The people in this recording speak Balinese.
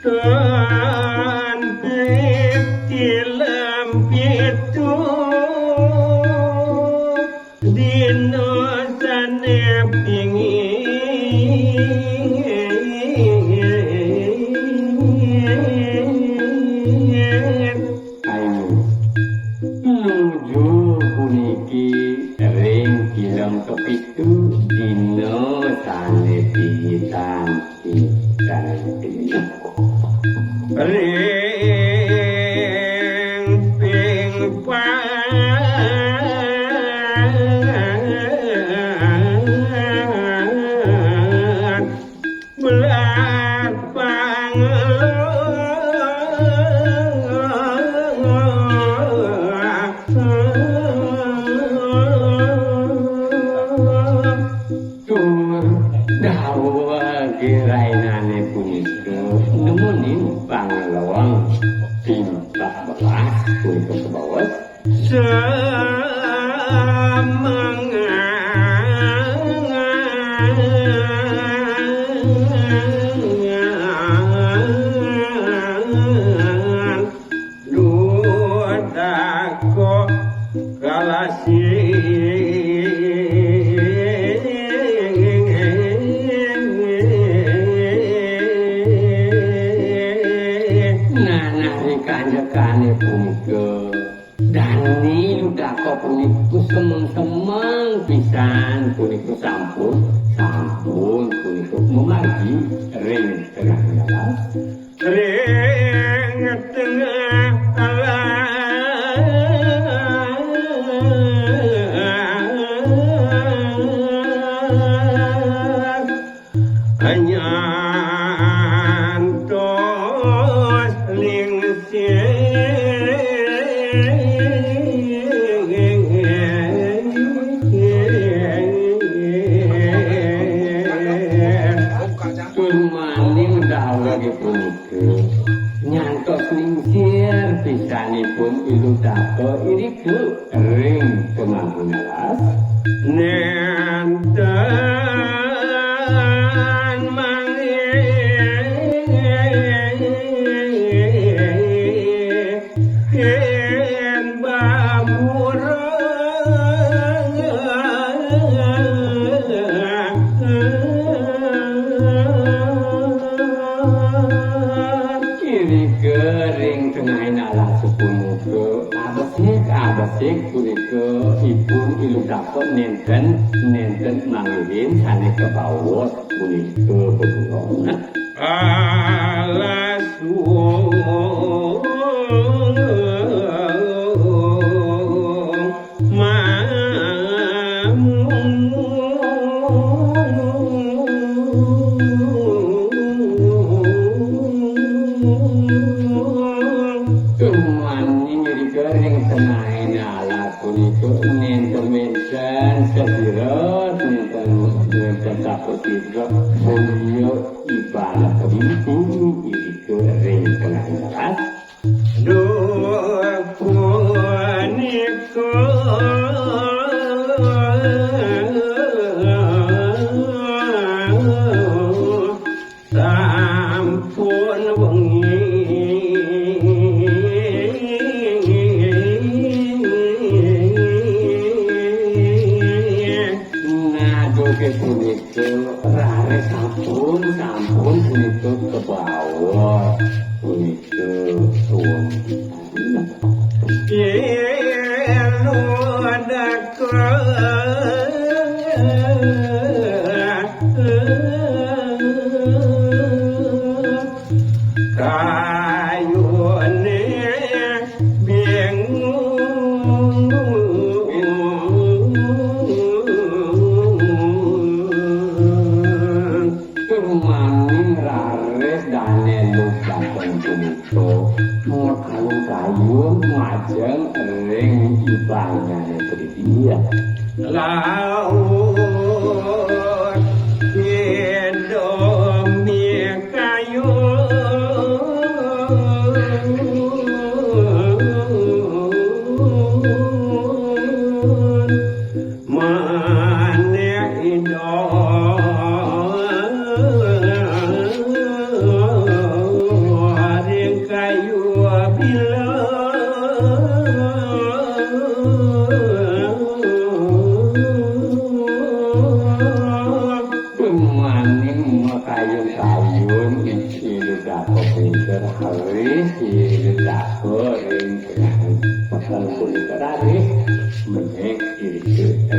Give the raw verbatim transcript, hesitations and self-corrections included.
Kanthi tilem pitu dina sané pingit. Ayu. Nuju puniki ring tilem kepitu dina sané pingitan. Ring ping pat belas pangelo. Tur dawuh girainané punika nemonin pangelong timpah belas punika kebaos. Semangat. Dutaka kalasi. Nah, nah, ring kanjekané punika, dané Yudaka punika semeng-semeng pisan punika sampun, sampun punika mamargi ring tengah dalan. Ring tengah alas. Nyantos lingsir. Tur malih dawuhipun Nyantos lingsir pisanipun I Rudaka irika ring tengahing alas. Nénten mangkin Irika ring tengahing alas punika abesik, abesik punika ipun I Rudaka nénten, nénten manggihin sané kabaos punika bengong. Alas wong. Tur malih irika ring tengahing alas punika nénten wénten sesirep, nénten wénten sapasirep, boya ibarat rinting irika ring tengahing alas. Duh punika sampun wengi. Nah, duké punika raris sampun, sampun punika kebaos punika. Yén wadaka kayuné bingung. Tur malih raris dané lubaken punika, makayu-kayu majeng ring ibanyané Budi. Laut Ida mikayun. Manéh Ida. Đa có bình cơ hỡi, thì đa có bình cơ hỡi. Phần của đa đi, mình hãy đi.